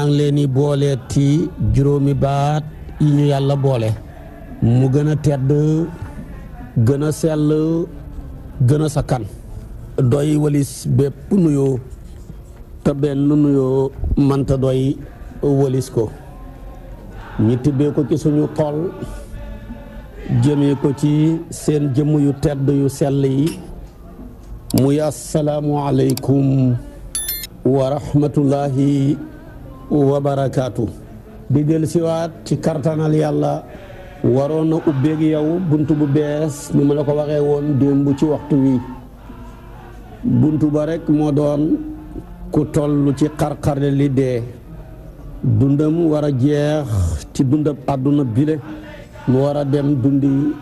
ngi leen di booleeti juróomi baat yi ñu yàlla boole mu gën a tedd gën a sell gën a sakkan doy walis bépp nuyoo te benn nuyoo mënta doy walis ko ñi tibbee ko ci suñu xol jëmee ko ci seen jëmm yu tedd yu sell yi muy assalaamu aleykum wa rahmatullahi wa barakaatu. di del siwaat ci kartanal yàlla waroon na ubbeeg yow bunt bu bees ni ma la ko waxee woon démb ci waxtu wi bunt ba rekk moo doon ku toll ci xar-xarle li dee dundam war a jeex ci dundab àdduna bile mu war a dem dundi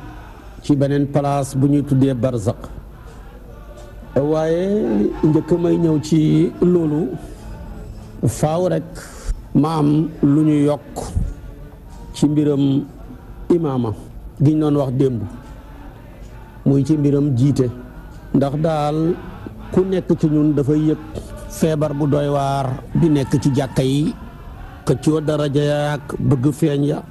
ci beneen place bu ñuy tuddee barzak waaye njëkk may ñëw ci loolu faaw rekk ma am lu ñu yokk ci mbiram imaama giñ doon wax démb muy ci mbiram jiite ndax daal ku nekk ci ñun dafay yëg feebar bu doy waar bi nekk ci jàkka yi xëccoo daraja yaak bëgg feeñ ya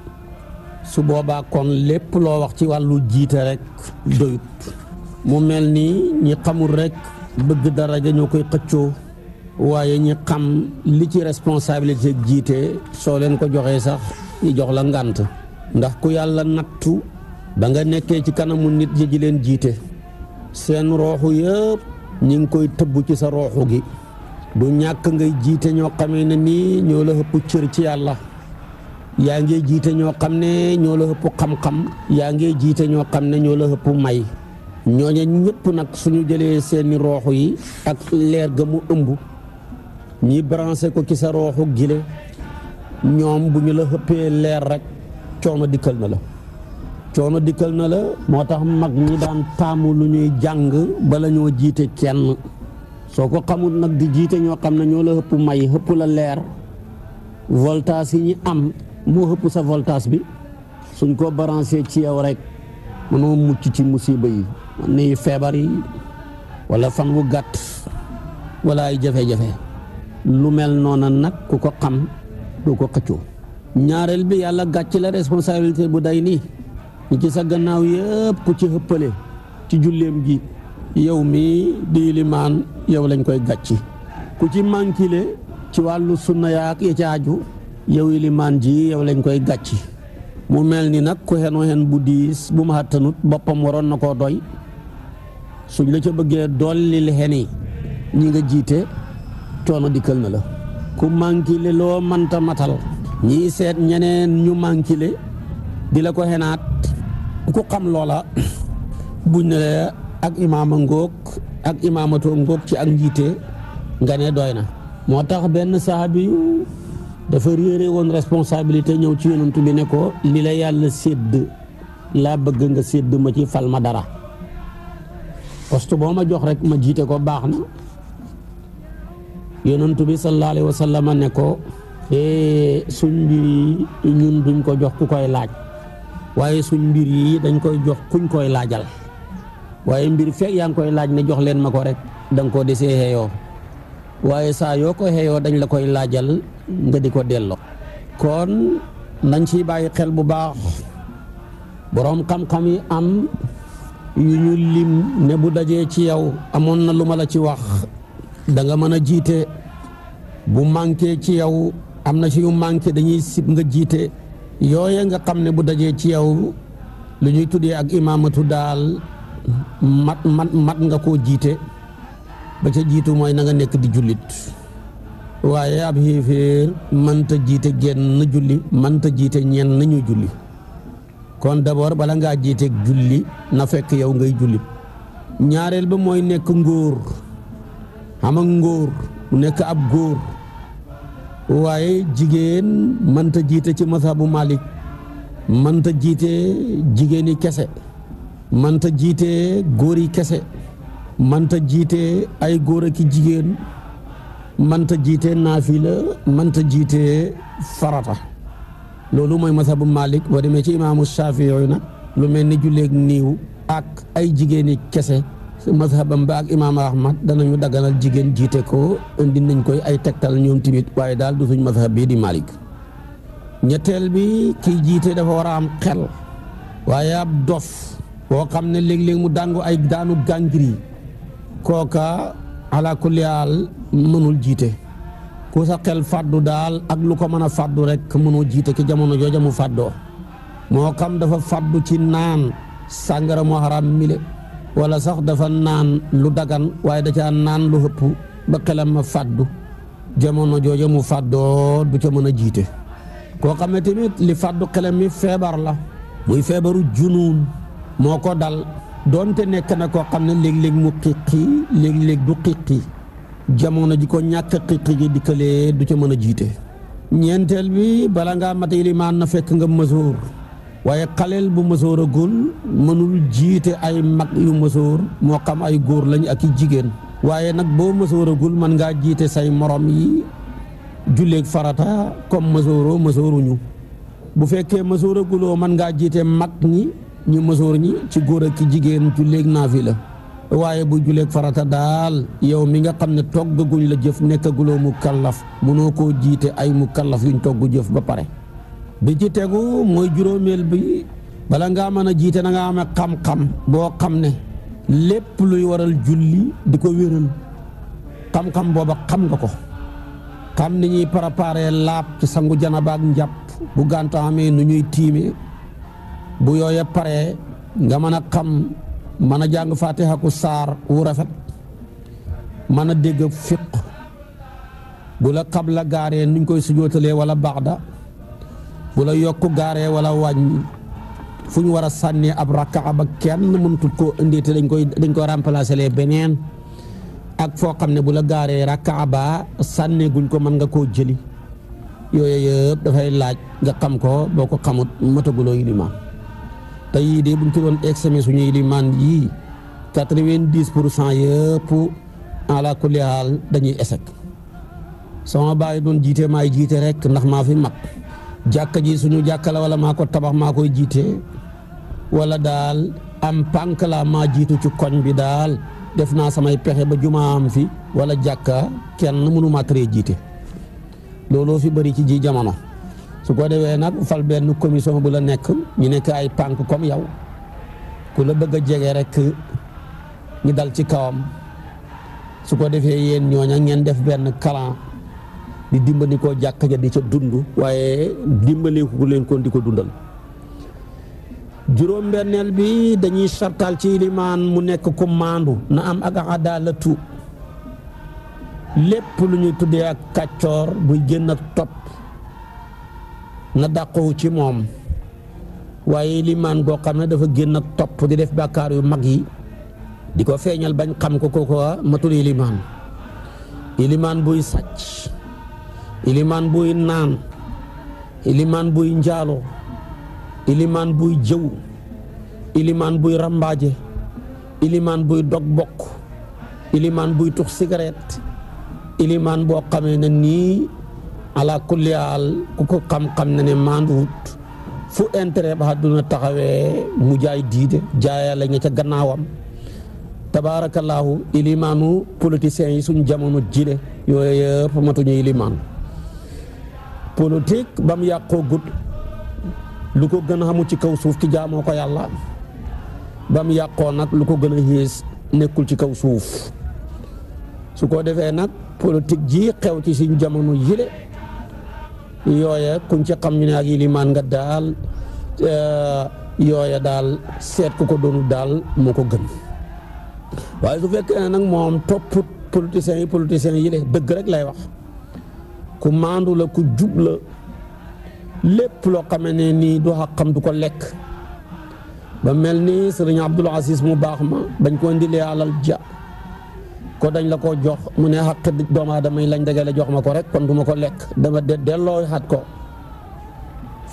su boobaa kon lépp loo wax ci wàllu jiite rekk doyut mu mel ni ñi xamul rekk bëgg daraja ñoo koy xëccoo waaye ñi xam li ci responsabilité jiite soo leen ko joxee sax ñi jox la ngànt ndax ku yàlla nattu ba nga nekkee ci kanamu nit ñi ji leen jiite seen rooxu yëpp ñi ngi koy tëbb ci sa rooxu gi du ñàkk ngay jiite ñoo xamee ne nii ñoo la ëpp cër ci yàlla yaa ngi jiite ñoo xam ne ñoo la ëpp xam-xam yaa ngi jiite ñoo xam ne ñoo la ëpp may ñooñu ñëpp nag suñu jëlee seeni rooxu yi ak leer ga mu ëmb ñi branché ko ci sa rooxu gile ñoom bu ñu la ëppee leer rek coono dikkal na la moo tax mag ñi daan taamu lu ñuy jàng bala ñoo jiite kenn soo ko xamul nag di jiite ñoo xam ne ñoo la ëpp may ëpp la leer voltage yi ñi am moo ëpp sa voltage bi suñ ko branché ci yow rek mënoo mucc ci musiba yi ni feebar yi wala fan wu gàtt wala ay jafe-jafe lu mel noona nag ku ko xam du ko xëccoo ñaareel bi yàlla gàcc la responsabilité bu day nii ñi ci sa gannaaw yëpp ku ci ëppale ci julleem gi yow mi di limaan yow lañ koy gàcci ku ci mànkile ci wàllu sunna yaak ya ci aju yow limaan ji yow lañ koy gàcci mu mel ni nag ku xenu xen bu diis bu ma xattanut boppam waroon na koo doy suñ la ca bëggee dollil xeni ñi nga jiite coono dikkal na la ku mànkile loo manta matal ñii seet ñeneen ñu mànkile di la ko xenaat ku xam loola buñ ne ak imaama ngóog ak imaamatoo ngóog ci ak njiite nga ne doy na moo tax benn sahabi yu dafa réere woon responsabilité ñëw ci yonantu bi ne ko li la yàlla sédd laa bëgg nga sédd ma ci fal ma dara poste boo ma jox rek ma jiite ko baax na yonantu bi sallallahu alayhi wa sallam ne ko suñ mbir yi ñun duñ ko jox ku koy laaj waaye suñ mbir yi dañ koy jox kuñ koy laajal waaye mbir fekk yaa ngi koy laaj ne jox leen ma ko rek da nga koo desee xeeyoo waaye saa yoo ko xeeyoo dañ la koy laajal nga di ko delloo kon nañ ciy bàyyi xel bu baax boroom xam-xam yi am yu ñu lim ne bu dajee ci yow amoon na lu ma la ci wax da nga mën a jiite bu manqué ci yow am na ci yu manqué dañuy sib nga jiite yooye nga xam ne bu dajee ci yow lu ñuy tuddee ak imaamatu daal mat nga koo jiite ba ca jiitu mooy na nga nekk di jullit waaye ab xéeféer mënta jiite genn julli mënta jiite ñenn ñu julli kon d'abord bala ngaa jiite julli na fekk yow ngay jullit ñaareel ba mooy nekk ngóor xam ak ngóor mu nekk ab góor waaye jigéen mënta jiite ci mazhabu Malik mënta jiite jigéeni kese mënta jiite góor yi kese mënta jiite ay góor ak jigéen mënta jiite naafila mënta jiite farata loolu mooy mazhabu Malik boo demee ci imaamu Shaafi'i nag lu mel ni julleeg niiw ak ay jigéeni kese mazhabam ba ak imaam Ahmad danañu daganal jigéen jiite ko indi nañ koy ay tegtal ñoom tamit waaye daal du suñ mazhab bi di Malik. ñetteel bi kiy jiite dafa war a am xel waaye ab dof boo xam ne léeg-léeg mu dàngu ay daanu gàngiri kooka ala kulli haal mënul jiite ku sa xel fàddu daal ak lu ko mën a fàddu rek mënoo jiite ki jamono jooja mu fàddoo moo xam dafa fàddu ci naan sàngara moo xaraam mile wala sax dafa naan lu dagan waaye da caa naan lu hëpp ba xelam ma fàddu jamono jooja mu fàddoo du ca mën a jiite koo xam ne tamit li fàddu xelam mi feebar la muy feebaru junuun moo ko dal doonte nekk na koo xam ne léeg-léeg mu xiqi léeg-léeg du xiqi jamono ji ko ñàkk xiqi gi dikkalee du ca mën a jiite ñeenteel bi bala ngaa mat ilimaan na fekk nga mësoor waaye xaleel bu mësooragul mënul jiite ay mag yu mësoor moo xam ay góor lañ ak i jigéen waaye nag boo mësooragul mën ngaa jiite say morom yi julleeg farata comme mësooroo mësooruñu bu fekkee mësooraguloo mën ngaa jiite mag ñi ñu mësoor ñi ci góor ak ki jigéen julleeg naafila waaye bu julleeg farata daal yow mi nga xam ne toggaguñ la jëf nekkaguloo mu kallaf mënoo koo jiite ay mu kallaf yuñ togg jëf ba pare bi ci tegu mooy juróomeel bi bala ngaa mën a jiite na nga am xam-xam boo xam ne lépp luy waral julli di ko wéral xam-xam booba xam nga ko xam ni ñuy préparé laab ci sangu janaba ak njàpp bu gànta amee nu ñuy tiime bu yooya paree nga mën a xam mën a jàng fatiha ku saar wu rafet mën a dégg fiq bu la xabla gaaree nuñ koy sujootalee wala baxda bu la yokk gaaree wala wàññi fu ñu war a sànnee ab rakkaa ba kenn mënutut koo indi te dañ koy remplacer les beneen ak foo xam ne bu la gaaree rakkaa ba sànnee guñ ko mën nga koo jëli yooyu yëpp dafay laaj nga xam ko boo ko xamut mataguloo ilimaan te yii de buñ ci doon examen suñu ilimaan yii 90% yëpp ala kulli haal dañuy échec sama baay doon jiite maay jiite rek ndax maa fi mag jàkka ji suñu jàkka la wala maa ko tabax maa koy jiite wala daal am pànk la maa jiitu ci koñ bi daal def naa samay pexe ba jumaa am fi wala jàkka kenn mënu maa teree jiite looloo fi bëri ci ji jamono su ko defee nag fal benn commission bu la nekk ñu nekk ay pànk comme yow ku la bëgg a jege rek ñu dal ci kawam su ko defee yéen ñooña ngeen def benn clan di dimbali koo jàkka ja di ca dund waaye dimbali ku leen kon di ko dundal juróom-benneel bi dañuy sartal ci ilimaan mu nekk ku maandu na am ak adaalatu lépp lu ñuy tuddee ak kàccoor buy génn ak topp na dàqowu ci moom waaye ilimaan goo xam ne dafa génn ak topp di def bàkkaar yu mag yi di ko feeñal bañ xam ko kooku matul ilimaan buy sàcc ilimaan buy naan ilimaan buy njaalo ilimaan buy jëw ilimaan buy rambaaje ilimaan buy dog bokk ilimaan buy tux cigarette ilimaan boo xamee ne nii ala kulli haal ku ko xam-xam ne ne maanduwut fu intérêt ba àdduna taxawee mu jaay diide jaayale nga ca gannaawam tabaarakallaahu ilimaanu politiciens yi suñ jamono jile yooyu yëpp matuñu ilimaan politique ba mu yàqoo gut lu ko gën a xamu ci kaw suuf ki jaamoo ko yàlla ba mu yàqoo nag lu ko gën a yées nekkul ci kaw suuf su ko defee nag politique ji xew ci suñ jamono yile yooya kuñ ci xam ñu ne ak ilimaan nga daal yooya daal seet ku ko doonu daal moo ko gën waaye su fekkee ne nag moom topput politiciens yi le dëgg rek lay wax ku maandu la ku jub la lépp loo xamee ne nii du xaqam du ko lekk ba mel ni sëriñ Abdul Aziz mu baax ma bañ ko indilee alal ja ko dañ la ko jox mu ne xaq doomu aadama yi lañ dagale jox ma ko rek kon du ma ko lekk dama delloo xat ko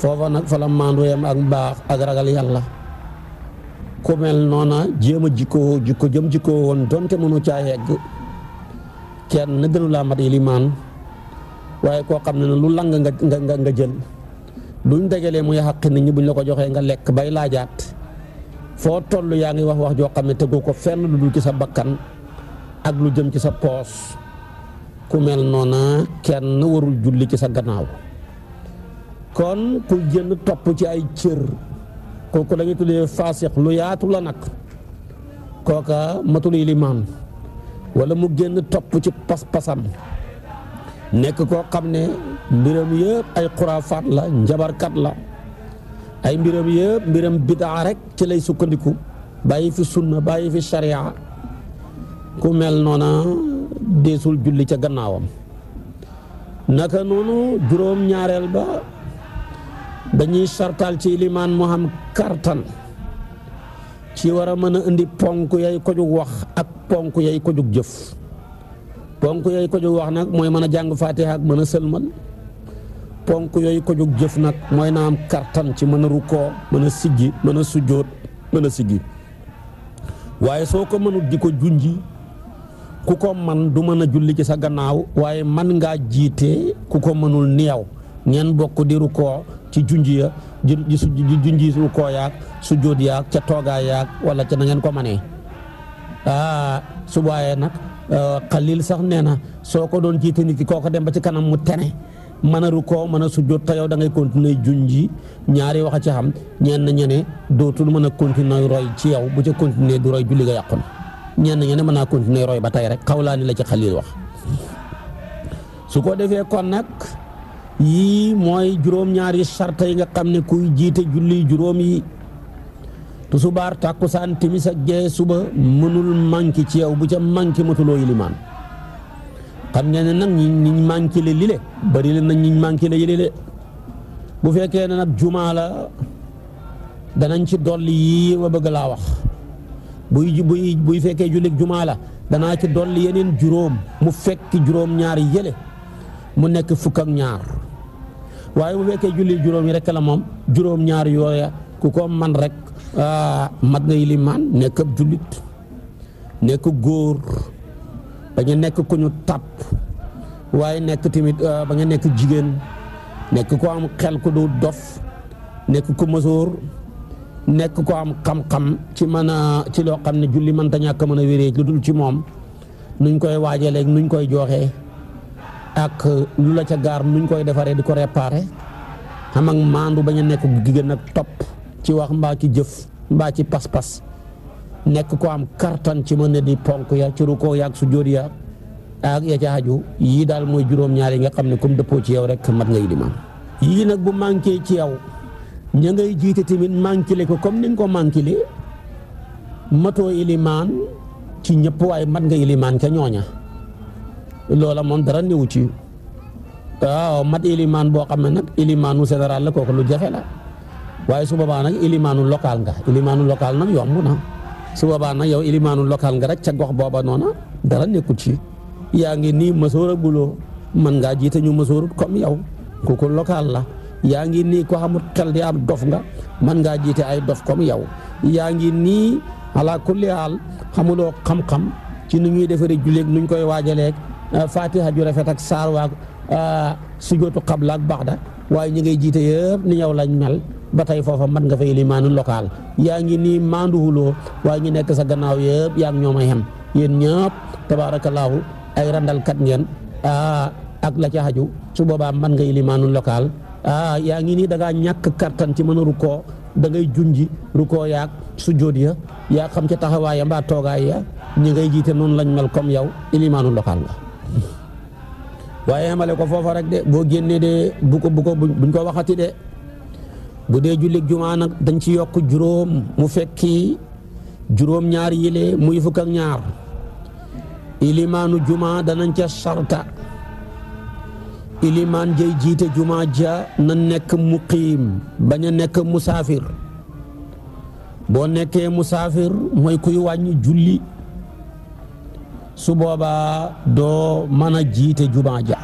foofa nag fa la maandu yam ak mbaax ak ragal yàlla ku mel noona jéem a jikko jëm jikkoo woon donte mënu caa yegg kenn gënu laa mat ilimaan waaye koo xam ne lu lang nga jël luñ dagalee muy xaq nit ñi buñ la ko joxee nga lekk bay laajaat foo toll yaa ngi wax joo xam ne tegu ko fenn lu dul ci sa bakkan ak lu jëm ci sa poos ku mel noona kenn warul julli ci sa gannaaw. kon ku génn topp ci ay cër kooku la ñuy tuddee faasiq lu yaatu la nag kooka matul ilimaan. wala mu génn topp ci pas-pasam nekk koo xam ne mbiram yëpp ay xuraafaat la njabarkat la ay mbiram yëpp mbiram bidaa rek ci lay sukkandiku bàyyi fi sunna bàyyi fi sharia ku mel noona deesul julli ca gannaawam. naka noonu juróom-ñaareel ba dañuy sartal ci ilimaan mu xam kartan ci war a mën a indi ponk yay ko jug wax ak ponk yay ko jug jëf. ponk yooyu ko jug wax nag mooy mën a jàng faatiha ak mën a sëlmal. ponk yooyu ko jug jëf nag mooy na am kartan ci mën a rukkoo mën a siggi mën a sujjóot mën a siggi. waaye soo ko mënut di ko junji ku ko man du mën a julli ci sa gannaaw waaye man ngaa jiite ku ko mënul ni yow ngeen bokk di rukkoo ci junji ya junji rukkoo yaag sujjóot yaag ca toogaa yaag wala ca na ngeen ko manee su waaye nag xalil sax nee na soo ko doon jiite nit ki koo ko dem ba ci kanam mu tene mën a rukkoo mën a sujjóot te yow da ngay continuer junji ñaari wax a ci xam ñenn ñene dootul mën a continuer roy ci yow bu ca continuer du roy julli ga yàqu na ñenn ñene mën naa continuer roy ba tey rek xawlaani la ci xalil wax. su ko defee kon nag yii mooy juróom-ñaari sarta yi nga xam ne kuy jiite julli juróom yi tusubaar tàkkusaan timis ak gee suba mënul manqué ci yow bu ca manqué matuloo ilimaan. xam ngeen ne nag ñiñ manqué le lile bari leen nag ñiñ manqué le yële bu fekkee ne nag jumaa la danañ ci dolli yii ma bëgg laa wax buy fekkee jullit jumaa la danaa ci dolli yeneen juróom mu fekk juróom-ñaari yële mu nekk fukk ak ñaar. waaye bu fekkee julli juróom yi rek la moom juróom-ñaar yooya ku ko man rek mat nga ilimaan nekk ab jullit nekk góor bañ a nekk ku ñu tàpp waaye nekk tamit ba nga nekk jigéen nekk ko am xel ku du dof nekk ku mësoor nekk ko am xam-xam ci mën a ci loo xam ne julli mënta ñàkk mën a wéree lu dul ci moom nuñ koy waajalee nuñ koy joxee ak lu la ca gaar nuñ koy defaree di ko réparé xam ak maandu bañ a nekk jigéen nag topp ci wax mbaa ci jëf mbaa ci pas-pas nekk ko am kartan ci mën a di ponk ya ci rukkoo yaag su jóot ya ak ya ca aju yii daal mooy juróom-ñaar yi nga xam ne comme dëppoo ci yow rek mat ngay ilimaan. yii nag bu manqué ci yow ña ngay jiite tamit manqué ko comme ni nga ko manqué matoo ilimaan ci ñëpp waaye mat nga ilimaan ca ñooña loola moom dara néew ci waaw mat ilimaan boo xam ne nag ilimaanu général la kooku lu jafe la waaye su boobaa nag ilimaanu local nga ilimaanu local nag yomb na su boobaa nag yow ilimaanu local nga rek ca gox booba noona dara nekkul ci yaa ngi nii mësoor a guloo mën ngaa jiite ñu mësoorut comme yow kooku local la yaa ngi nii ko xamut xel di am dof nga mën ngaa jiite ay dof comme yow yaa ngi nii ala kulli haal xamuloo xam-xam ci nu ñuy defaree julleeg nuñ koy waajaleeg fatiha ju rafet ak saar waag sujootu xabla ak baxda waaye ñi ngay jiite yëpp ni yow lañ mel ba tey foofa mat nga fa ilimaanu local yaa ngi nii maanduwuloo waaye ñu nekk sa gannaaw yëpp yaa ngi ñoom a xem yéen ñëpp tabaarakallaahu ay randalkat ngeen ak la ca xaju su boobaa mat nga ilimaanu local yaa ngi nii da ngaa ñàkk kartan ci mën a rukkoo da ngay junji rukkoo yaag sujoot ya yaa xam ca taxawaaya mbaa toogaay ya ñi ngay jiite noonu lañ mel comme yow ilimaanu local nga waaye xamale ko foofa rek de boo génnee de buñ ko waxati de bu dee jullit jumaa nag dañ ci yokk juróom mu fekki juróom-ñaar yile muy fukk ak ñaar ilimaanu jumaa danañ ca sarta ilimaan jay jiite jumaa ja na nekk muqiim bañ a nekk musaafir boo nekkee musaafir mooy kuy wàññi julli su boobaa doo mën a jiite jumaa ja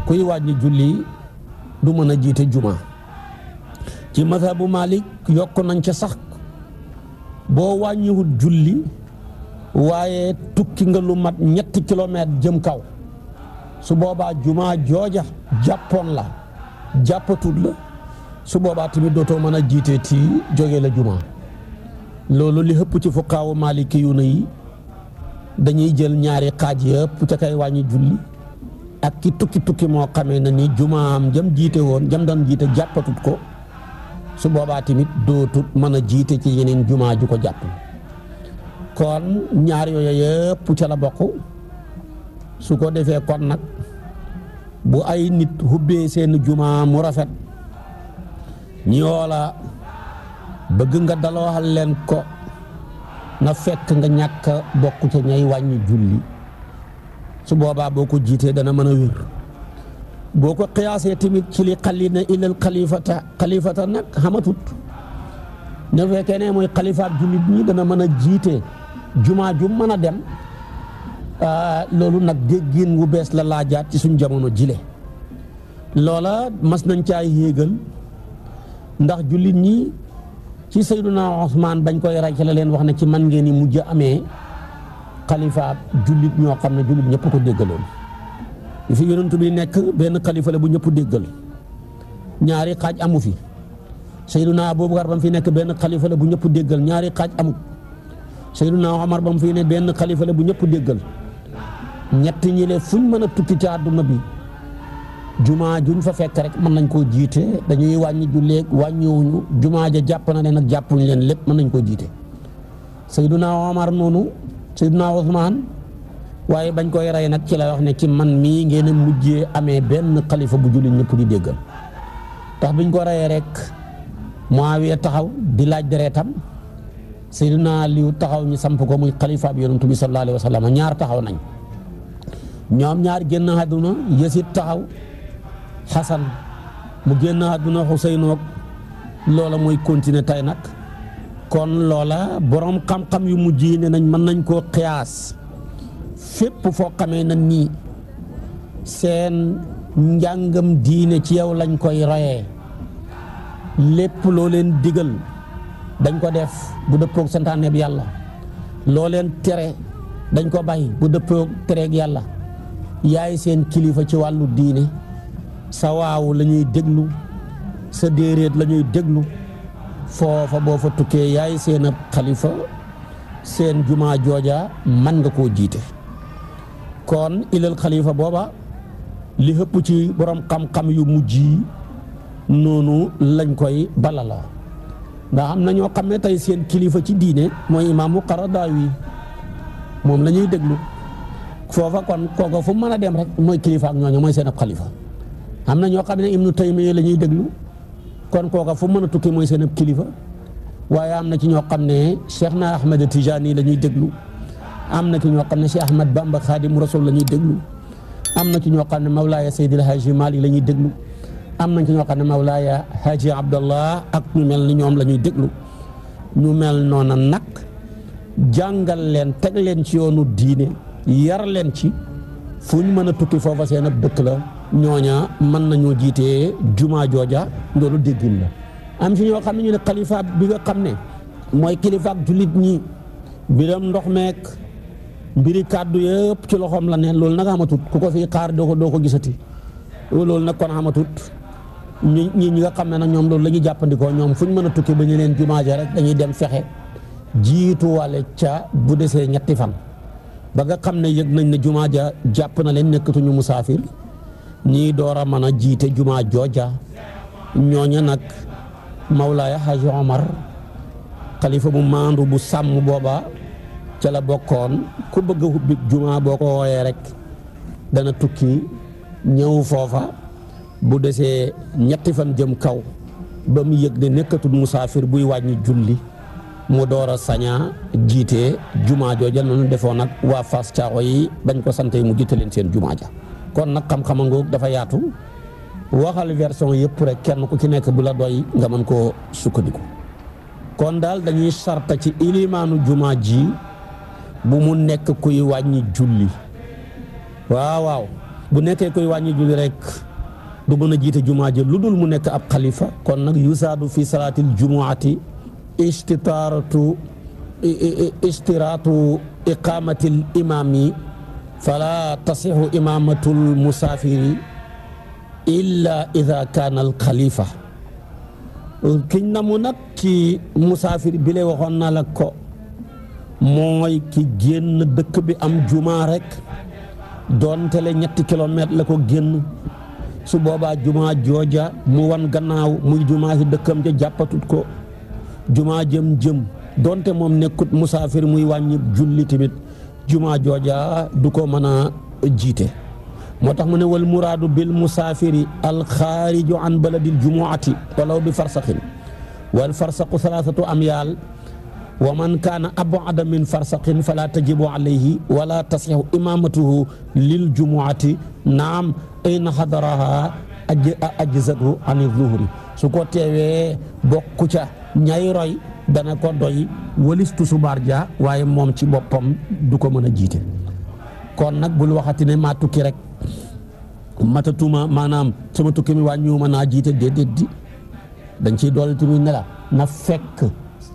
kuy wàññi julli du mën a jiite jumaa ci mazhabu Malik yokk nañ ca sax boo wàññiwut julli waaye tukki nga lu mat 3 kilomètres jëm kaw su boobaa jumaa jooja jàppoon la jàppatut la su boobaa tamit dootoo mën a jiite ti jóge la jumaa loolu li ëpp ci fuqaawu maliki yu yi dañuy jël ñaari xaaj yëpp ca kay wàññi julli ak ki tukki moo xamee na ni jumaam jëm jiite woon jëm doon jiite jàppatut ko su boobaa tamit dootut mën a jiite ci yeneen jumaa ju ko jàpp kon ñaar yooyu yëpp ca la bokk su ko defee kon nag bu ay nit hubbee seen jumaa mu rafet ñoo la bëgg nga dalooxal leen ko na fekk nga ñàkk bokk ca ñay wàññi julli su boobaa boo ko jiitee dana mën a wér boo ko xiyaasee tamit ci li xali na ilal xalifata nag xamatut ne fekkee ne mooy xalifaat jullit ñi dana mën a jiite jumaa ju mën a dem loolu nag déggin wu bees la laajaat ci suñ jamono jile loola mas nañ caay yéegal ndax jullit ñi ci Sayyiduna Usmaan bañ koy rey ci la leen wax ne ci man ngeen ni mujj amee xalifa jullit ñoo xam ne jullit ñëpp ko déggaloon li fi yonent bi nekk benn xalifa la bu ñëpp déggal ñaari xaaj amu fi Sayyiduna Abubakar ba mu fi nekk benn xalifa la bu ñëpp déggal ñaari xaaj amut Sayyiduna Omar ba mu fi ne benn xalifa la bu ñëpp déggal ñett ñi le fuñ mën a tukki ci àdduna bi jumaa juñ fa fekk rek mën nañ koo jiite dañuy wàññi julleeg wàññiwuñu jumaa ja jàpp na leen ak jàppuñ leen lépp mën nañ koo jiite Sayyiduna Omar noonu Sayyiduna Usmaan waaye bañ koy rey nag ci la wax ne ci man mii ngeen a mujjee amee benn xalifa bu jullit ñëpp di déggal tax biñ ko reyee rek Muawiya taxaw di laaj deretam Sayyiduna Aliyu taxaw ñu samp ko muy xalifa bi Yonent bi sallallahu alayhi wa sallam ñaar taxaw nañ ñoom ñaar génn àdduna Yasid taxaw Xasan mu génn àdduna Xuseynoog loola mooy continuer tey nag kon loola borom xam-xam yu mujj yi ne nañ mën nañ koo xiyaas fépp foo xamee na nii seen njàngam diine ci yow lañ koy royee lépp loo leen digal dañ ko def bu dëppoog santaane bi yàlla loo leen tere dañ ko bàyyi bu dëppoog tereeg yàlla yaay seen kilifa ci wàllu diine sa waaw la ñuy déglu sa déeréet la ñuy déglu foofa boo fa tukkee yaay seen ab xalifa seen jumaa jooja man nga koo jiite kon ilal xalifa booba li ëpp ci borom xam-xam yu mujj yi noonu lañ koy balala ndax am na ñoo xam ne tey seen kilifa ci diine mooy imaamu Qaradaawi moom la ñuy déglu foofa kon kooka fu mën a dem rek mooy kilifa ak ñooñu mooy seen ab xalifa am na ñoo xam ne Ibnu Taymiya la ñuy déglu kon kooka fu mën a tukki mooy seen ab kilifa waaye am na ci ñoo xam ne Cheikh na Ahmed Tijani la ñuy déglu am na ci ñoo xam ne Cheikh Ahmad Bamba Xaadim Rasul la ñuy déglu am na ci ñoo xam ne Mawlaaya Seydil Haaji Maalik la ñuy déglu am na ci ñoo xam ne Mawlaaya Haaji Abdallah ak ñu mel ni ñoom la ñuy déglu ñu mel noona nag jàngal leen teg leen ci yoonu diine yar leen ci fu ñu mën a tukki foofa seen ab dëkk la ñooña mën nañoo jiitee jumaa jooja loolu déggin la am ci ñoo xam ne ñu ne xalifa bi nga xam ne mooy kilifa ak jullit ñi biram ndox meek mbiri kàddu yëpp ci loxoom la ne loolu nag amatut ku ko fii xaar doo ko gisati loolu nag kon amatut ñi nga xam ne nag ñoom loolu la ñuy jàppandikoo ñoom fu ñu mën a tukki ba ñu leen jumaa ja rek dañuy dem fexe jiituwale ca bu desee ñetti fan ba nga xam ne yëg nañ ne jumaa ja jàpp na leen nekkatuñu musaafir ñii door a mën a jiite jumaa jooja ñooña nag Mawlaaya Haji Omar xalifa bu maandu bu sàmm booba ca la bokkoon ku bëgg a hubbi jumaa boo ko wooyee rek dana tukki ñëw foofa bu desee ñetti fan jëm kaw ba mu yëg ne nekkatul musaafir buy wàññi julli mu door a saña jiite jumaa jooja noonu defoon nag waa Fass Caaxo yi bañ ko sante mu jiite leen seen jumaa ja kon nag xam-xama ngoog dafa yaatu waxal version yëpp rek kenn ku ci nekk bu la doy nga mën koo sukkandiku kon daal dañuy sarta ci ilimaanu jumaa ji bu mu nekk kuy wàññi julli waaw bu nekkee kuy wàññi julli rek du mën a jiite jumaa ji lu dul mu nekk ab xalifa kon nag yusaadu fi salaatil jumuati istiraatu iqaamatil imaami fala tasixu imaamatul musaafiri illa ida kaana al xalifa kiñ namu nag ci musaafir bi le waxoon na la ko mooy ki génn dëkk bi am jumaa rek doonte le 3 kilomètres la ko génn su boobaa jumaa jooja mu wan gannaaw muy jumaa ci dëkkam ja jàppatut ko jumaa jëm doonte moom nekkut musaafir muy wàññi julli tamit jumaa jooja du ko mën a jiite moo tax mu ne wal muraadu bil musaafiri alxaariju an baladil jumuati walaw bi farsaxin wal farsaqu 3 amyaal wa man kaana ab'ada min farsaqin fala tajibu alayhi wala tasixu imamatuhu lil jumuati naam ayna xadaraha ajzatu an zuhri su ko teewee bokku ca ñay roy dana ko doy walistu subaar ja waaye moom ci boppam du ko mën a jiite kon nag bul waxati ne maa tukki rek matatuma maanaam sama tukki mi wàññiwuma naa jiite déedéet di dañ ciy doole tamit ne la na fekk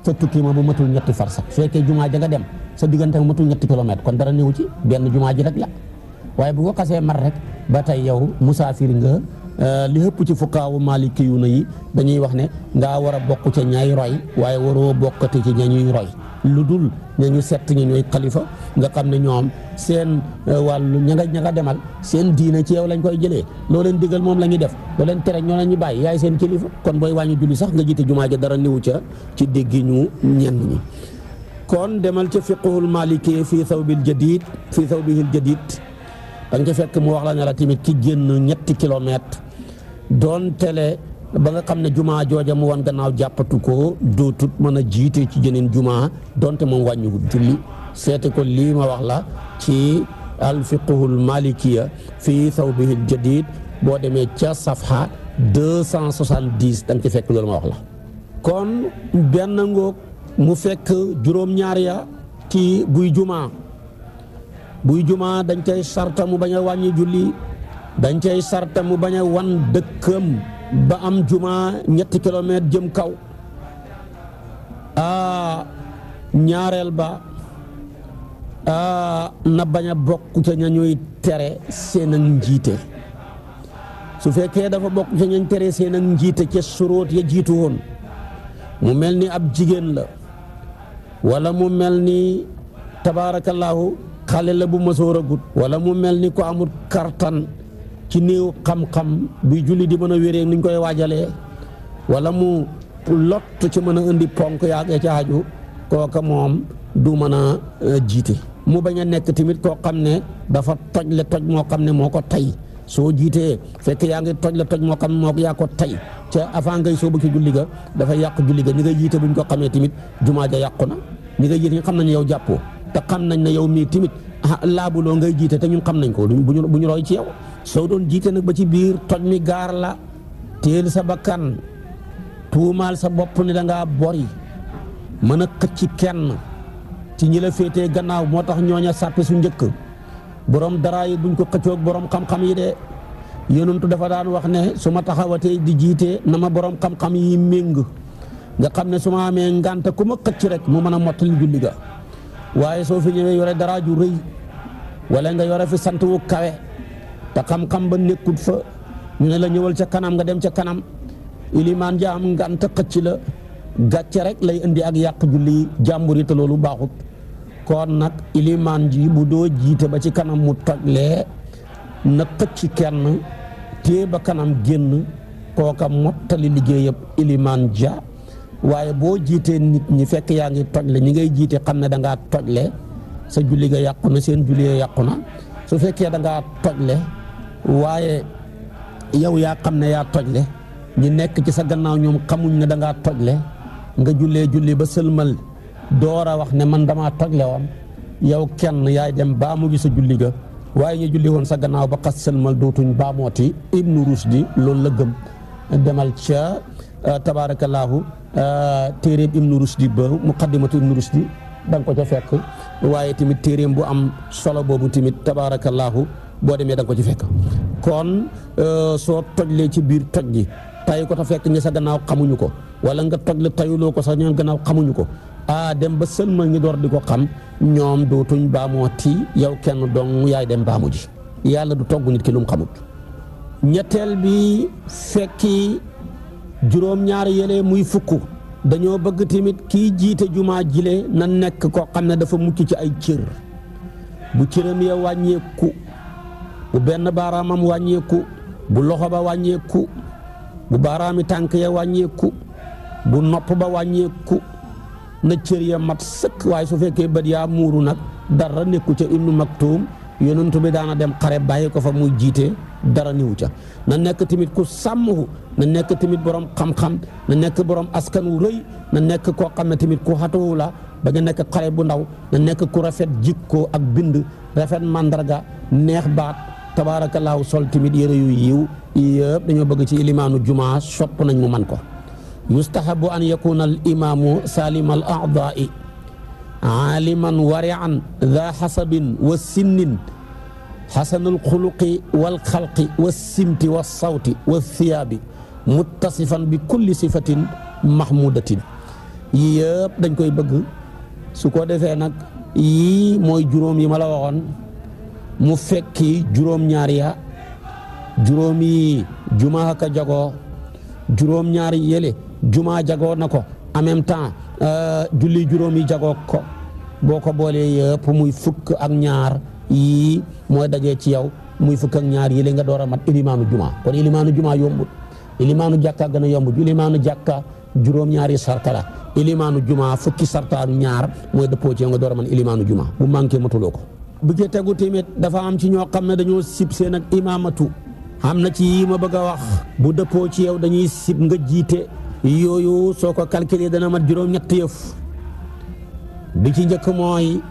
sa tukki ma bu matul 3 farsax su fekkee jumaa ja nga dem sa diggante matul 3 kilomètres kon dara néew ci benn jumaa ji rek la waaye bu ko xasee mar rek ba tey yow musaafir nga li ëpp ci fukkaawu maliki yu na yi dañuy wax ne ngaa war a bokk ca ñay roy waaye waroo bokkati ci ñañuy roy lu dul ñañu sett ñi ñooy xalifa nga xam ne ñoom seen wàllu ña nga demal seen diine ci yow lañ koy jëlee loo leen digal moom la ñuy def loo leen tere ñoo leen ñu bàyyi yaay seen kilifa kon booy wàññi julli sax nga jiite jumaa ja dara niwu ca ci déggi ñu ñenn ñi kon demal ca fiqhul maliki fii thawbil jadid fii thawbihil jadid danga ca fekk mu wax la ne la tamit ki génn 3 kilomètres doon tele ba nga xam ne jumaa jooja mu wan gannaaw jàppatu ko dootut mën a jiite ci jeneen jumaa donte moom wàññiwut julli seete ko lii ma wax la ci alfiqhul malikiya fii thawbihil jadid boo demee ca safha 270 da nga ci fekk loolu ma wax la kon benn ngoog mu fekk juróom-ñaar ya ci buy jumaa dañ cay sarta mu bañ a wàññi julli dañ cay sarta mu bañ a wan dëkkam ba am jumaa 3 kilomètres jëm kaw ñaareel ba na bañ a bokk ca ñañuy tere seen ak njiite su fekkee dafa bokk ca ñañ tere seen ak njiite ca suróot ya jiitu woon mu mel ni ab jigéen la wala mu mel ni tabaarakallaahu xale la bu mësoor a gut wala mu mel ni ko amul kartan ci néew xam-xam buy julli di mën a wéree nuñ koy waajalee wala mu lott ci mën a indi ponk yaag ca aju kooka moom du mën a jiite mu bañ a nekk tamit koo xam ne dafa toj le toj moo xam ne moo ko tey soo jiitee fekk yaa ngi toj le toj moo xam ne moo yaa ko tey ca avant ngay soobu ci julli ga dafa yàq julli ga ñi ngay jiite buñ ko xamee tamit jumaa ja yàqu na ñi ngay jiite ñu xam nañ yow jàppoo te xam nañ ne yow mii tamit laabuloo ngay jiite te ñun xam nañ ko bu ñu roy ci yow soo doon jiite nag ba ci biir toj mi gaar la teel sa bakkan tuumaal sa bopp ni da ngaa bori mën a xëcc kenn ci ñi la féetee gannaaw moo tax ñooña sàppi su njëkk borom dara yi buñ ko xëccoog borom xam-xam yi de yonentu dafa daan wax ne su ma taxawatee di jiite na ma borom xam-xam yi méng nga xam ne su ma amee ngànta ku ma xëcc rek mu mën a mottali julli ga waaye soo fi ñëwee yore dara ju rëy wala nga yore fi sant wu kawe te xam-xam ba nekkut fa ñu ne la ñëwal ca kanam nga dem ca kanam ilimaan ja am ngànta xëcc la gàcce rek lay indi ak yàq julli jàmbur yi te loolu baaxut kon nag ilimaan ji bu doo jiite ba ci kanam mu tojlee na xëcc kenn téye ba kanam génn kooka mottali liggéeyam ilimaan ja waaye boo jiitee nit ñi fekk yaa ngi tojle ñi ngay jiite xam ne da ngaa tojle sa julli ga yàqu na seen julli ga yàqu na su fekkee da ngaa tojle waaye yow yaa xam ne yaa tojle ñi nekk ci sa gannaaw ñoom xamuñ ne da ngaa tojle nga jullee julli ba sëlmal door a wax ne man damaa tojle woon yow kenn yaay dem baamu gi sa julli ga waaye ñu julli woon sa gannaaw ba xas sëlmal dootuñ baamooti Ibnu Rusdi loolu la gëm demal ca tabaarakallaahu téeréem Ibnu Rusdi ba muqaddimatu Ibnu Rusdi da nga ko ca fekk waaye tamit téeréem bu am solo boobu tamit tabaarakallaahu boo demee da nga ko ci fekk kon soo tojlee ci biir toj gi tay ko ta fekk ñi sa gannaaw xamuñu ko wala nga tojle tayuloo ko sax ñoom gannaaw xamuñu ko dem ba sëlmal ñi door di ko xam ñoom dootuñ baamooti yow kenn dong yaay dem baamu ji yàlla du togg nit ki lu mu xamut ñetteel bi fekki juróom-ñaar yële muy fukk dañoo bëgg tamit kii jiite jumaa jile na nekk koo xam ne dafa mucc ci ay cër bu cëram ya wàññeeku, bu benn baaraamam wàññeeku, bu loxo ba wàññeeku, bu baaraami tànk ya wàññeeku, bu nopp ba wàññeeku, na cër ya mat sëkk. waaye su fekkee bët yaa muuru nag dara nekku ca. Ibnu Maktum yonent bi daana dem xare bàyyi ko fa muy jiite, dara niwu ca. na nekk tamit ku sàmm, na nekk tamit borom xam-xam, na nekk borom askan wu rëy, na nekk koo xam ne tamit ku xatuwu la ba nga nekk xale bu ndaw, na nekk ku rafet jikko ak bind, rafet màndarga, neex baat, tabaarakallaahu sol tamit yére yu yiw. yëpp dañoo bëgg ci ilimaanu jumaa sopp nañ mu man ko. yustahabu an yakuna al imaamu salima al a'daai aaliman warian dha xasabin wa sinnin xasanul xuluqi wal xalqi wa simti wa sawti wa thiyaabi muttasifan bi kulli sifatin mahmudatin. yii yëpp dañ koy bëgg. su ko defee nag yii mooy juróom yi ma la waxoon, mu fekki juróom-ñaar ya. juróom yi jumaa ka jagoo, juróom-ñaar yële jumaa jagoo na ko en même temps julli juróom yi jagoo ko. boo ko boolee yëpp muy fukk ak ñaar yii mooy dajee ci yow, muy fukk ak ñaar yële nga door a mat ilimaanu jumaa. kon ilimaanu jumaa yombut. ilimaanu jàkka gën a yombut. ilimaanu jàkka juróom-ñaari sarta la. ilimaanu jumaa fukki sarta ak ñaar mooy dëppoo ci yow nga door a man ilimaanu jumaa. bu manqué matuloo ko. bu ci tegu tamit dafa am ci ñoo xam ne dañoo sib seen ak imaamatu. xam na ci yii ma bëgg a wax bu dëppoo ci yow dañuy sib nga jiite. yooyu soo ko calculé dana mat juróom-ñett yëf. bi ci njëkk mooy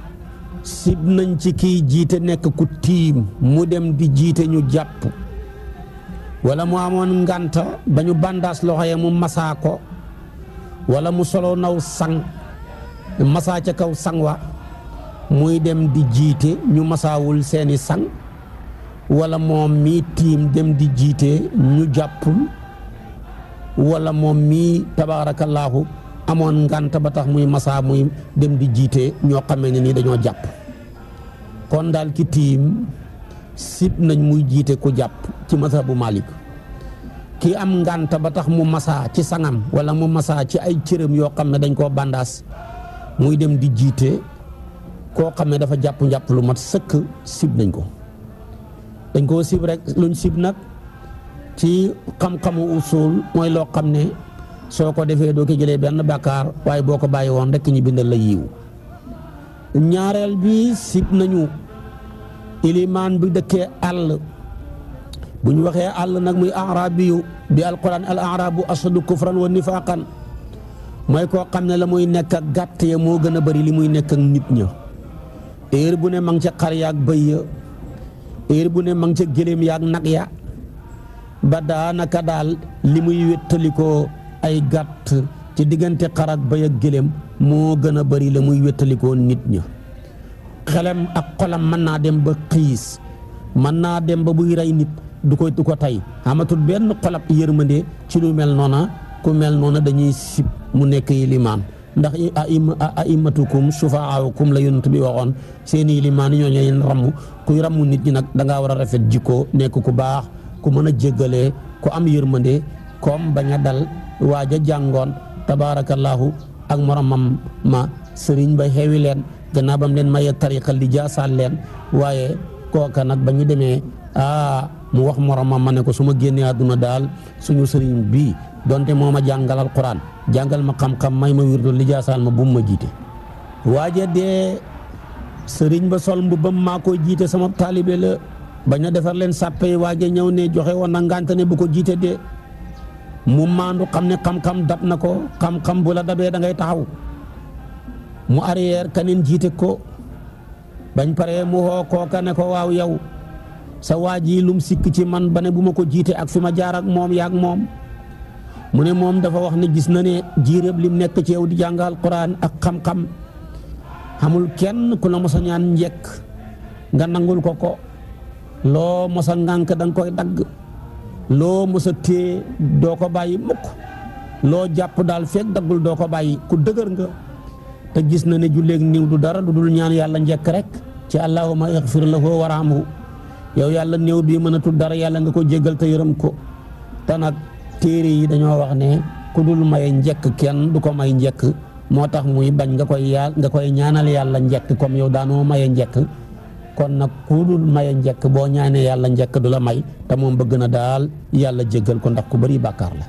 sib nañ ci kii jiite nekk ku tiim mu dem di jiite ñu jàpp, wala mu amoon ngànta ba ñu bandaas loxo ya mu masaa ko, wala mu solo naw sang masaa ca kaw sang wa muy dem di jiite ñu masaawul seeni sang, wala moom mii tiim dem di jiite ñu jàppul, wala moom mii tabaarakallaahu amoon ngànta ba tax muy masaa muy dem di jiite ñoo xamee ne nii dañoo jàpp. kon daal ki tiim sib nañ muy jiite ku jàpp ci mazhabu Malik. ki am ngànta ba tax mu masaa ci sangam wala mu masaa ci ay cëram yoo xam ne dañ koo bandaas muy dem di jiite koo xam ne dafa jàpp lu mat sëkk sib nañ ko. dañ koo sib rek. luñ sib nag ci xam-xamu usul mooy loo xam ne soo ko defee doo ko jëlee benn bàkkaar, waaye boo ko bàyyi woon rek ñu bindal la yiw. ñaareel bi sib nañu ilimaan bi dëkkee àll. bu ñu waxee àll nag muy arabiyu bi alquran al arabu ashadu kufran wa nifaqan, mooy koo xam ne la muy nekk ak gàtt ya moo gën a bari li muy nekk ak nit ña. heure bu ne ma ngi ca xar yaag bëy ya, heure bu ne ma ngi ca gëléem yaag nag ya, ba daanaka daal li muy wéttalikoo ay gàtt ci diggante xar ak bëy ak gëléem moo gën a bari la muy wéttalikoo nit ña. xelam ak xolam mën naa dem ba xiis, mën naa dem ba buy rey nit du ko tey, amatul benn xolab yërmande ci lu mel noona. ku mel noona dañuy sib mu nekk limaan, ndax a'immatukum shufaa'ukum la yonent bi waxoon. seeni limaan ñoo leen ramm. kuy ramm nit ñi nag da ngaa war a rafet jikko, nekk ku baax, ku mën a jéggalee, ku am yërmande, comme bañ a dal waaja jàngoon tabaarakallaahu ak moromam ma sëriñ ba xewi leen gannaaw bam leen maye tariqa li jaasaal leen. waaye kooka nag ba ñu demee mu wax moromam ma ne ko su ma génnee àdduna daal suñu sëriñ bii donte moo ma jàngal alquran jàngal ma xam-xam may ma wirdu li jaasaal ma bu ma jiite. waaja dee sëriñ ba sol mbubbam maa koy jiite sama taalibe la, bañ a defar leen sàppe. waaja ñëw ne joxe woon na ngànte ne bu ko jiite dee. mu maandu xam ne xam-xam dab na ko. xam-xam bu la dabee da ngay taxaw. mu arrière kaneen jiite ko. bañ paree mu xoo kooka ne ko waaw yow sa waa ji lum sikk ci man ba ne bu ma ko jiite ak fi ma jaar ak moom yaag moom. mu ne moom dafa wax ne gis na ne jiiréb lim nekk ci yow di jàngal Quraan ak xam-xam xamul kenn ku la mos a ñaan njekk nga nangul ko loo mos a ngànk da nga koy dagg, loo mos a téye doo ko bàyyi mukk, loo jàpp daal fekk daggul doo ko bàyyi. ku dëgër nga. te gis na ne julleeg niw du dara du dul ñaan yàlla njekk rek ci allahumma ighfir lahu warhamhu. yow yàlla néew bii mënatul dara, yàlla nga ko jéggal te yërëm ko. te nag téere yi dañoo wax ne ku dul maye njëkk kenn du ko may njëkk moo tax muy bañ nga koy ñaanal yàlla njëkk comme yow daanoo maye njëkk kon nag ku dul maye njëkk boo ñaanee yàlla njëkk du la may te moom bëgg na daal yàlla jéggal ko ndax ku bari bàkkaar la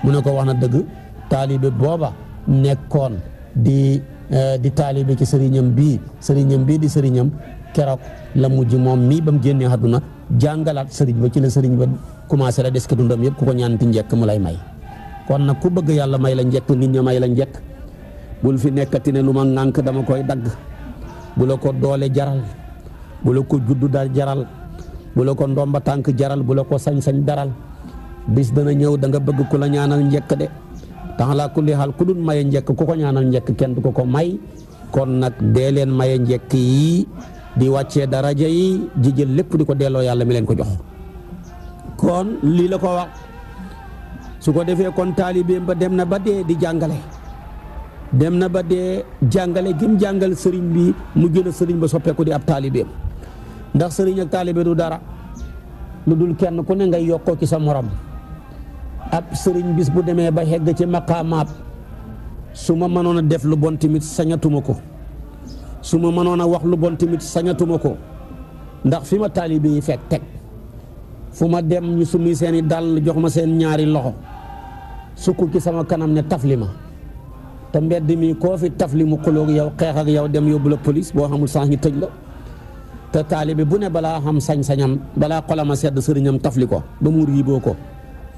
mu ne ko wax na dëgg taalibe booba nekkoon di taalibe ci sëriñam bii di sëriñam keroog la mujj moom mii ba mu génnee àdduna jàngalaat sëriñ ba ci la sëriñ ba commencé la des ko dundam yëpp ku ko ñaanti njëkk mu lay may kon nag ku bëgg yàlla may la njëkk nit ña may la njëkk bul fi nekkati ne lu ma ŋànk dama koy dagg bu la ko doole jaral bu la ko juddu dal jaral bu la ko ndomba tànk jaral bu la ko sañ-sañ daral bis dana ñëw da nga bëgg ku la ñaanal njëkk de tax laa kulli xaal ku dul maye njëkk ku ko ñaanal njëkk kenn du ko may kon nag dee leen maye njëkk yi di wàccee daraja yi di jël lépp di ko delloo yàlla mi leen ko jox kon lii la ko wax su ko defee kon taalibeem ba dem na ba dee di jàngale dem na ba dee jàngale gim jàngal sëriñ bi mu gën a sëriñ ba soppeeku di ab taalibeem ndax sëriñ ak taalibe du dara lu dul kenn ku ne ngay yokkoo ci sa morom ab sëriñ bis bu demee ba xegg ci maqaamaat su ma mënoon a def lu bon tamit sañatuma ko su ma mënoon a wax lu bon tamit sañatuma ko ndax fi ma taalibe yi fekk teg fu ma dem ñu summi seeni dàll jox ma seen ñaari loxo sukk ci sama kanam ne tafli ma te mbedd mi koo fi tafli mu xuloog yow xeex ak yow dem yóbbu la police boo xamul sax ñu tëj la te taalibe bu ne balaa xam sañ-sañam balaa xolama sedd sëriñam tafli ko ba mu riiboo ko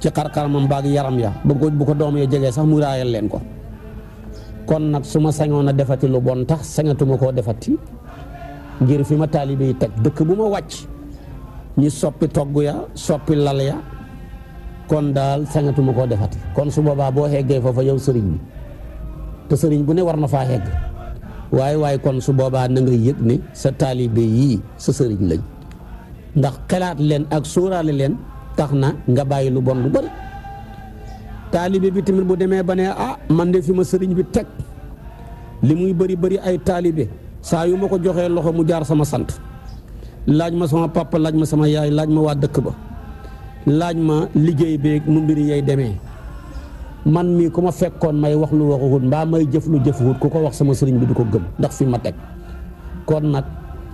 ci xar-xaramam baag yaram ya bu ko doom ya jegee sax mu raayal leen ko kon nag su ma sañoon a defati lu bon tax sañatuma koo defati ngir fi ma taalibe yi teg dëkk bu ma wàcc ñi soppi togg ya soppi lal ya kon daal sañatuma koo defati kon su boobaa boo xeggee foofa yow sëriñ bi te sëriñ bu ne war na faa xegg waaye kon su boobaa na nga yëg ne sa taalibe yii sa sëriñ lañ ndax xelaat leen ak sóoraale leen tax na nga bàyyi lu bon lu bari taalibe bi tamit bu demee ba ne man de fi ma sëriñ bi teg li muy bari ay taalibe saa yu ma ko joxee loxo mu jaar sama sant laaj ma sama papa laaj ma sama yaay laaj ma waa dëkk ba laaj ma liggéey beeg nu mbiri yay demee man mii ku ma fekkoon may wax lu waxuwut mbaa may jëf lu jëfuwut ku ko wax sama sëriñ bi du ko gëm ndax fi ma teg kon nag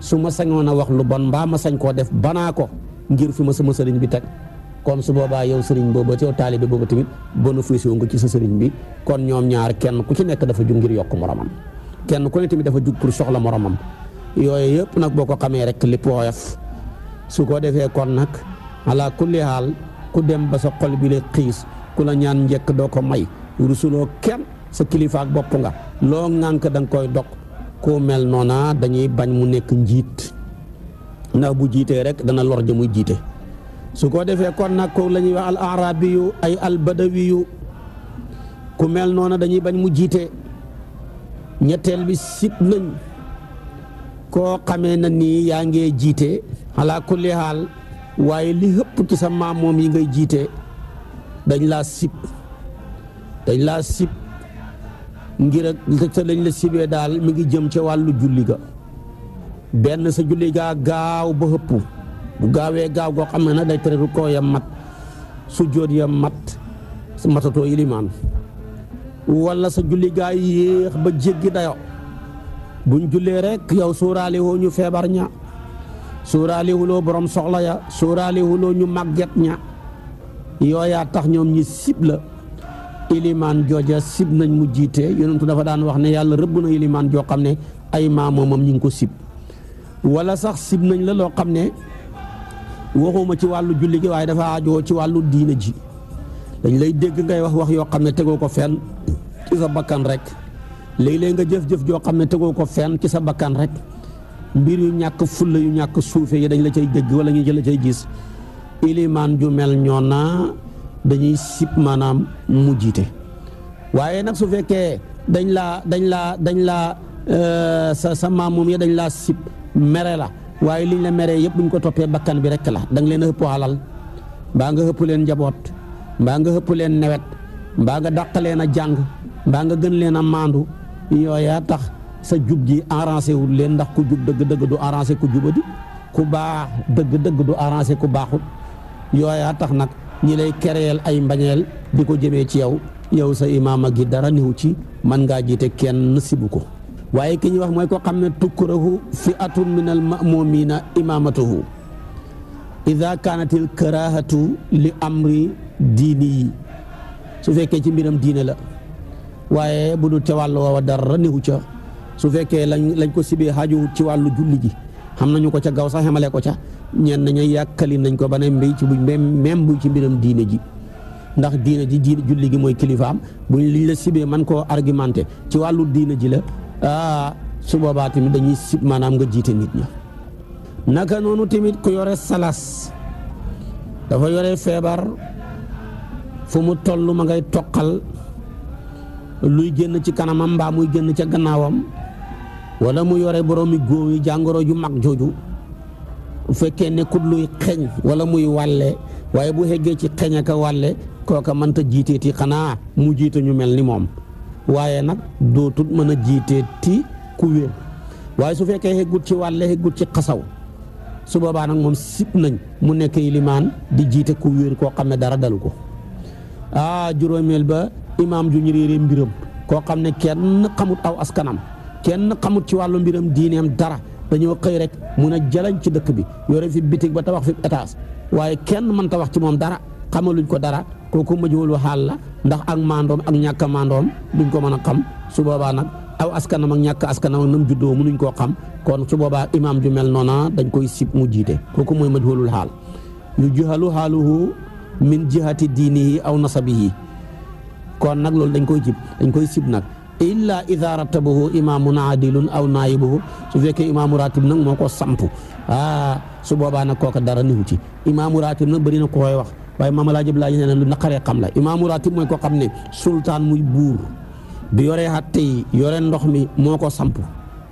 su ma sañoon a wax lu bon mbaa ma sañ koo def banaa ko ngir fi ma sama sëriñ bi teg kon su boobaa yow sëriñ boobu ci yow taalibe boobu tamit bénéfice nga ci sa sëriñ bi kon ñoom ñaar kenn ku ci nekk dafa jug ngir yokk moromam kenn ku ne tamit dafa jug pour soxla moromam yooyu yëpp nag boo ko xamee rek lépp woyof su ko defee kon nag ala kulli haal ku dem ba sa xol bi la xiis ku la ñaan njëkk doo ko may rusuloo kenn sa kilifa ak bopp nga loo ŋànk da nga koy dog ku mel noona dañuy bañ mu nekk njiit ndax bu jiitee rek dana lor ja muy jiite su ko defee kon nag ko la ñuy wax al arabiyu ay al badawiyu ku mel noona dañuy bañ mu jiite ñetteel bi sib nañ koo xamee na nii yaa ngee jiite ala kulli haal waaye li hëpp ci sa maam moom yi ngay jiite dañ laa sib ngir ak sa lañ la sibee daal mi ngi jëm ca wàllu julli ga benn sa julli gaa gaaw ba hëpp bu gaawee gaaw goo xam ne nag day tere rukkoo ya mat sujjóot ya mat matatoo ilimaan wala sa julli gaa yéex ba jéggi dayo buñ jullee rek yow sóoraale woo ñu feebar ña sóoraale wuloo borom soxla ya sóoraale wuloo ñu màgget ña yooyaa tax ñoom ñi sib la ilimaan jooja sib nañ mu jiite yonentu dafa daan wax ne yàlla rëbb na ilimaan joo xam ne ay maamoomam ñi ngi ko sib wala sax sib nañ la loo xam ne waxuma ci wàllu julli gi waaye dafa aajoo ci wàllu diina ji dañ lay dégg ngay wax yoo xam ne tegoo ko fenn ci sa bakkan rek léeg-léeg nga jëf-jëf joo xam ne tegoo ko fenn ci sa bakkan rek mbir yu ñàkk fulla yu ñàkk suufe yi dañ la cay dégg wala ñu jël cay gis ilimaan ju mel ñoona dañuy sib maanaam mu jiite waaye nag su fekkee dañ laa sa maam moom ya dañ laa sib mere la waaye liñ la meree yëpp buñ ko toppee bakkan bi rek la da nga leen a ëpp alal mbaa nga ëpp leen njaboot mbaa nga ëpp leen newet mbaa nga dàq leen a jàng mbaa nga gën leen a maandu yooyaa tax sa jub gi arrangé wul leen ndax ku jub dëgg-dëgg du arrangé ku jubadi ku baax dëgg-dëgg du arrangé ku baaxut yooyaa tax nag ñi lay kereel ay mbañeel di ko jëmee ci yow sa imaama gi dara niwu ci man ngaa jiite kenn sibu ko waaye ki ñuy wax mooy ko xam ne tukrahu fi'atun min al ma'mumina imamatuhu ida kaanatil karahatu li amri diini yi su fekkee ci mbiram diine la waaye bu dul ca wàllu woowa dara niwu ca su fekkee lañ ko sibee xaaju ci wàllu julli gi xam nañu ko ca gaw sax xamale ko ca ñenn nañu yàkkali nañ ko ba ne mbéy ci même bu ci mbiram diine ji ndax diine ji julli gi mooy kilifaam buñ liñ la sibee man koo argumenté ci wàllu diine ji la su boobaa tamit dañuy sib maanaam nga jiite nit ña naka noonu tamit ku yore salas dafa yore feebar fu mu toll ma ngay toqal luy génn ci kanamam mbaa muy génn ca gannaawam wala mu yore boroomi góom yi jàngoro ju mag jooju bu fekkee nekkut luy xeeñ wala muy wàlle waaye bu xeggee ci xeeñ ak wàlle kooka mënta jiiteeti xanaa mu jiite ñu mel ni moom waaye nag dootut mën a jiiteeti ku wér waaye su fekkee xeggut ci wàlle xeggut ci xasaw su boobaa nag moom sib nañ mu nekk ilimaan di jiite ku wér koo xam ne dara dalu ko juróomeel ba imaam ju ñu réeree mbiram koo xam ne kenn xamut aw askanam kenn xamut ci wàllu mbiram diineem dara dañoo xëy rek mun a jalañ ci dëkk bi yore fi bitig ba tabax fi étage waaye kenn mën ta wax ci moom dara xamaluñ ko dara kooku majhul xaal la ndax ak maandoom ak ñàkk a maandoom duñ ko mën a xam su boobaa nag aw askanam ak ñàkk askanam ak nam juddoo mënuñ koo xam kon su boobaa imaam ju mel noona dañ koy sib mu jiite kooku mooy majhulul xaal yu juhalu xaaluhu min jihati diinihi aw nasabihi kon nag loolu dañ koy sib nag illa ida rattabahu imaamun adilun aw naayibuhu su fekkee imaamu ratib nag moo ko samp su boobaa nag kooka dara niwu ci imaamu ratib nag bëri na ko koy wax waaye maama laa jëb laa ñu ne lu naqaree xam la imaamu ratib mooy ko xam ne sultaan muy buur bi yoree xatte yi yore ndox mi moo ko samp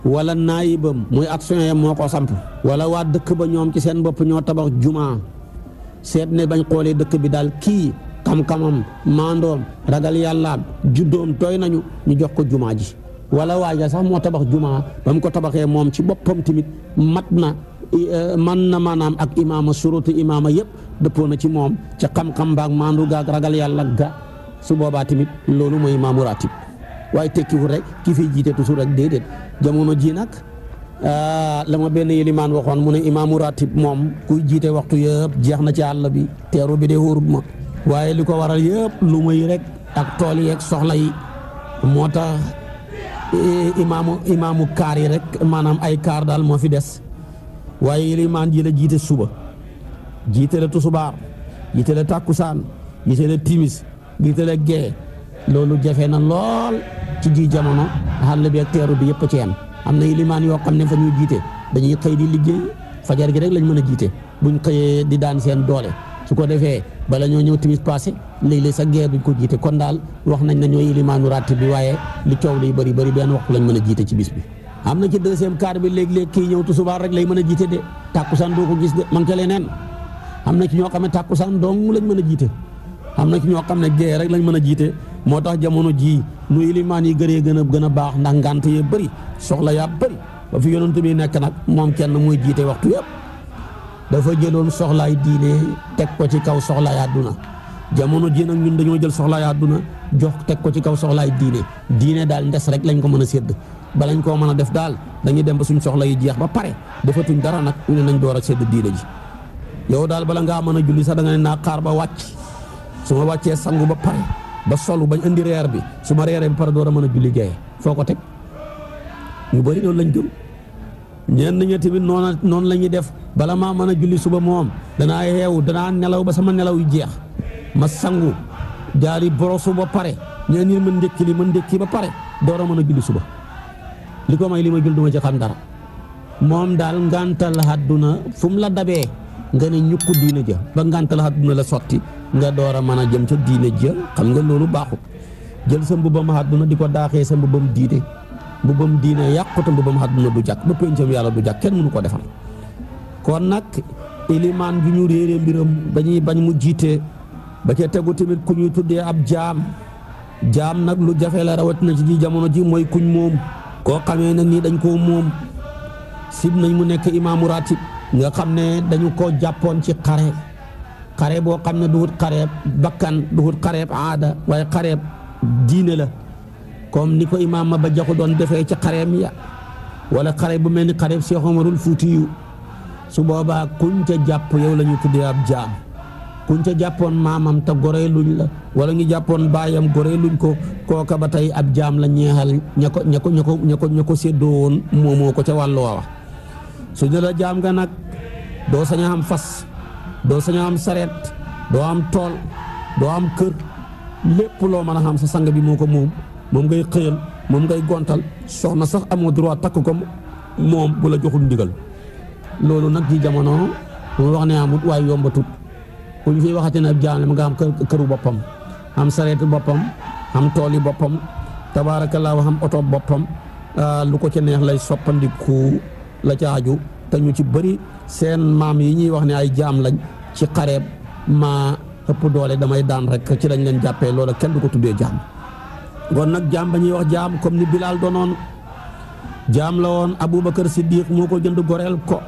wala naayibam muy action yam moo ko samp wala waa dëkk ba ñoom ci seen bopp ñoo tabax jumaa seet ne bañ xoolee dëkk bi daal kii xam-xamam maandoom ragal yàllaam juddoom tooy nañu ñu jox ko jumaa ji wala waaja sax moo tabax jumaa ba mu ko tabaxee moom ci boppam tamit man na maanaam ak imaama surutu imaama yëpp dëppoo na ci moom ca xam-xam baak maandu gaak ragal yàlla ga su boobaa tamit loolu mooy imaamu ratib waaye tekkiwul rek ki fiy jiite toujours rek déedéet jamono ji nag la ma benn yilimaan waxoon mu ne imaamu ratib moom kuy jiite waxtu yëpp jeex na ci àll bi teeru bi de wóorut ma waaye li ko waral yëpp lu muy rek ak tool yi ak soxla yi moo tax imaamu kaar yi rek maanaam ay kaar daal moo fi des waaye yilimaan ji la jiite suba jiite la tusubaar jiite la tàkkusaan jiite la timis jiite la gee loolu jafe na lool ci ji jamono xàll bi ak teeru bi yëpp ci yem am na yilimaan yoo xam ne fa ñuy jiite dañuy xëy di liggéey fajar gi rek lañ mën a jiite buñ xëyee di daan seen doole su ko defee bala ñoo ñëw timis passé léeg-léeg sa geer duñ ko jiite kon daal wax nañ ne ñoo yilimaanu ratib bi waaye li coow liy bëri benn waxtu lañ mën a jiite ci bis bi am na ci deuxième quart bi léeg-léeg kii ñëw tusubaar rek lay mën a jiite de tàkkusaan doo ko gis de man ca leneen am na ci ñoo xam ne tàkkusaan dong lañ mën a jiite am na ci ñoo xam ne gee rek lañ mën a jiite moo tax jamono jii nu ilimaan yi gën a baax ndax ngant yee bëri soxla yaa bëri ba fi yonent bi nekk nag moom kenn muy jiite waxtu yëpp dafa jëloon soxlaay diine teg ko ci kaw soxlaay àdduna jamono ji nag ñun dañoo jël soxlaay àdduna jox teg ko ci kaw soxlaay diine daal ndes rek lañ ko mën a sédd balañ koo mën a def daal dañuy dem ba suñ soxla yi jeex ba pare defatuñ dara nag ñu ne nañ door a sédd diine ji yow daal bala ngaa mën a julli sax da nga ne naa xaar ba wàcc su ma wàccee sangu ba pare ba solu bañ indi reer bi su ma reeree ba pare door a mën a julli gee foo ko teg ñu bëri loolu lañ gëm ñenn ñi tamit noonu la ñuy def bala maa mën a julli suba moom danaa yeewu danaa nelaw ba sama nelaw yu jeex ma sangu jaari borosu ba pare ñeen ñi mën ndékki ba pare door a mën a julli suba li ko may li ma jul duma ci xam dara moom daal ngantal àdduna fu mu la dabee nga ne ñukku diine ja ba ngantal àdduna la sotti nga door a mën a jëm ca diine ja xam nga loolu baaxut jël sa mbubam àdduna di ko daaxee sa mbubam diine yàquta mbubam àdduna du jàkk ba péncam yàlla du jàkk kenn mënu ko defal kon nag ilimaan ju ñu réere mbiram dañuy bañ mu jiite ba ca tegu tamit ku ñuy tuddee ab jaam nag lu jafe la rawatina ci ji jamono ji mooy kuñ moom koo xamee ne nii dañ koo moom sib nañ mu nekk imaamu ratib nga xam ne dañu ko jàppoon ci xare xare boo xam ne du wut xareeb bakkan du wut xareeb aada waaye xareeb diine la comme ni ko imaam ma ba jaxu doon defee ci xareem ya wala xare bu mel ni xareeb Cheikh Omarul Fuutiyu su boobaa kuñ ca jàpp yow la ñu tuddee ab jaam kuñ ca jàppoon maamam te goree luñ la wala ñu jàppoon baayam goree luñ ko kooka ba tey ab jaam la ñeexal ña ko séddoo woon moomoo ko ca wàllu waawa su ñu la jaam nga nag doo sañ a am fas doo sañ a am sareet doo am tool doo am kër lépp loo mën a xam sa sang bi moo ko moom ngay xëyal moom ngay gontal soxna sax amoo droit takk ko moom bu la joxul ndigal loolu nag ci jamono mu wax ne amut waaye yombatut ku ñu fiy waxati ne ab jaam la nga am këru boppam am sareetu boppam am tool yi boppam tabaarakallaa am oto boppam lu ko ci neex lay soppandiku la ca aju te ñu ci bëri seen maam yi ñuy wax ne ay jaam lañ ci xareeb ma ëpp doole damay daan rek ci lañ leen jàppee loola kenn du ko tuddee jaam kon nag jaam ba ñuy wax jaam comme ni Bilaal doonoon jaam la woon Aboubacar Siddiq moo ko jënd goreel ko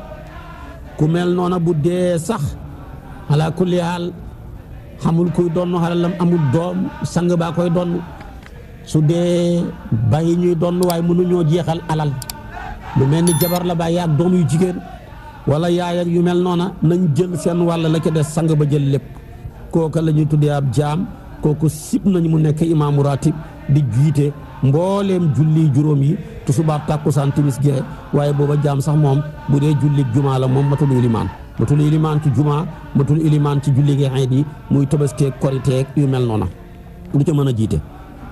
ku mel noona bu dee sax ala kulli haal xamul kuy donn xalalam amul doom sang baa koy donn su dee bàyyi ñuy donn waaye mënuñoo jeexal alal lu mel ni jabar la bàyyi ak doom yu jigéen wala yaay ak yu mel noona nañ jël seen wàll la ca des sang ba jël lépp kooka la ñuy tuddee ab jaam kooku sib nañ mu nekk imaamu ratib di jiite mbooleem julli juróom yi tisbaar takkusaan timis gee waaye booba jaam sax moom bu dee julli jumaa la moom matul ilimaan ci jumaa matul ilimaan ci julli gi xeet yi muy tobaskeeg koriteeg yu mel noona du ca mën a jiite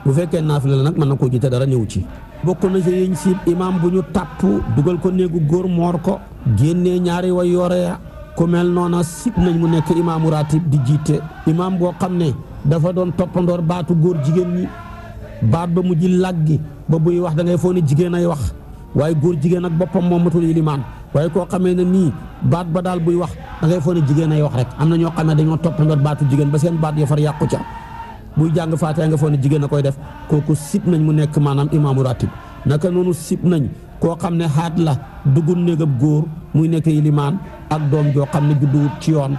bu fekkee naafila la nag mën na koo jiite dara ñëw ci bokk na ci yiñ siib imaam bu ñu tàpp dugal ko néegu góor moor ko génnee ñaari way yoore ku mel noona sib nañ mu nekk imaamu ratib di jiite imaam boo xam ne dafa doon toppandoor baatu góor jigéen ñi baat ba mujj làggi ba buy wax da ngay foo ne jigéen ay wax waaye góor jigéen ak boppam moom matul ilimaan waaye koo xamee ne nii baat ba daal buy wax da ngay foo ne jigéen ay wax rek am na ñoo xam ne dañoo toppandoor baatu jigéen ba seen baat ya far yàqu ca buy jàng faatee nga foo ne jigéen a koy def kooku sib nañ mu nekk maanaam imaamu ratib naka noonu sib nañ koo xam ne xaat la dugul néegab góor muy nekk ilimaan ak doom joo xam ne judduwut ci yoon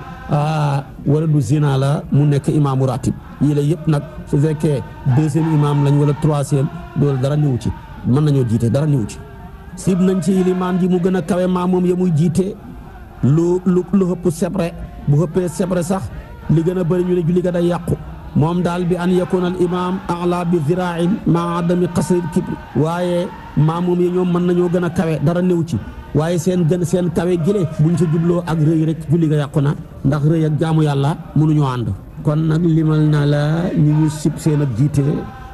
wala du zina la mu nekk imaamu ratib yii la yëpp nag su fekkee deuxième imaam lañ wala troisième loolu dara ñëw ci mën nañoo jiite dara ñëw ci sib nañ ci ilimaan ji mu gën a kawe maa moom ya muy jiite lu ëpp sebre bu ëppee sebre sax li gën a bëri ñu ne julli ga day yàqu moom daal bi an yakuna al imaam ala bi zirain ma adami qasril kibri waaye maa moom yi ñoom mën nañoo gën a kawe dara néew ci waaye seen kawe gile buñ sa jubloo ak rëy rek julli ga yàqu na ndax rëy ak jaamu yàlla mënuñoo ànd kon nag limal naa la ñi ñu sib seen ak jiite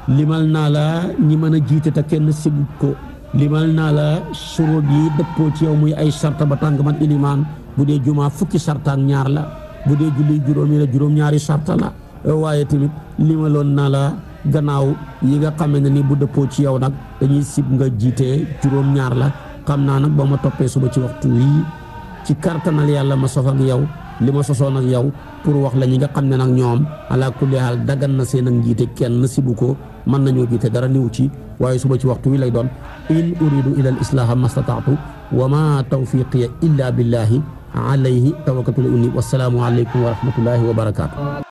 limal naa la ñi mën a jiite te kenn sibut ko limal naa la surut yi dëppoo ci yow muy ay sarta ba tàng man ilimaan bu dee jumaa fukki sarta ak ñaar la bu dee julli juróomi la juróom-ñaari sarta la waaye tamit limaloon naa la gannaaw yi nga xam ne ni bu dëppoo ci yow nag dañuy sib nga jiite juróom-ñaar la xam naa nag ba ma toppee suba ci waxtu wii ci kartanal yàlla ma sof ak yow li ma sosoon ak yow pour wax la ñi nga xam ne nag ñoom ala kulli haal dagan na seen ak njiite kenn sibu ko mën nañoo jiite dara niw ci waaye suba ci waxtu wi lay doon in uridu ila al islaha mastataatu wa ma tawfiqiya illa billahi alayhi tawakkaltu wa salaamu alaykum wa rahmatullahi wa barakaatu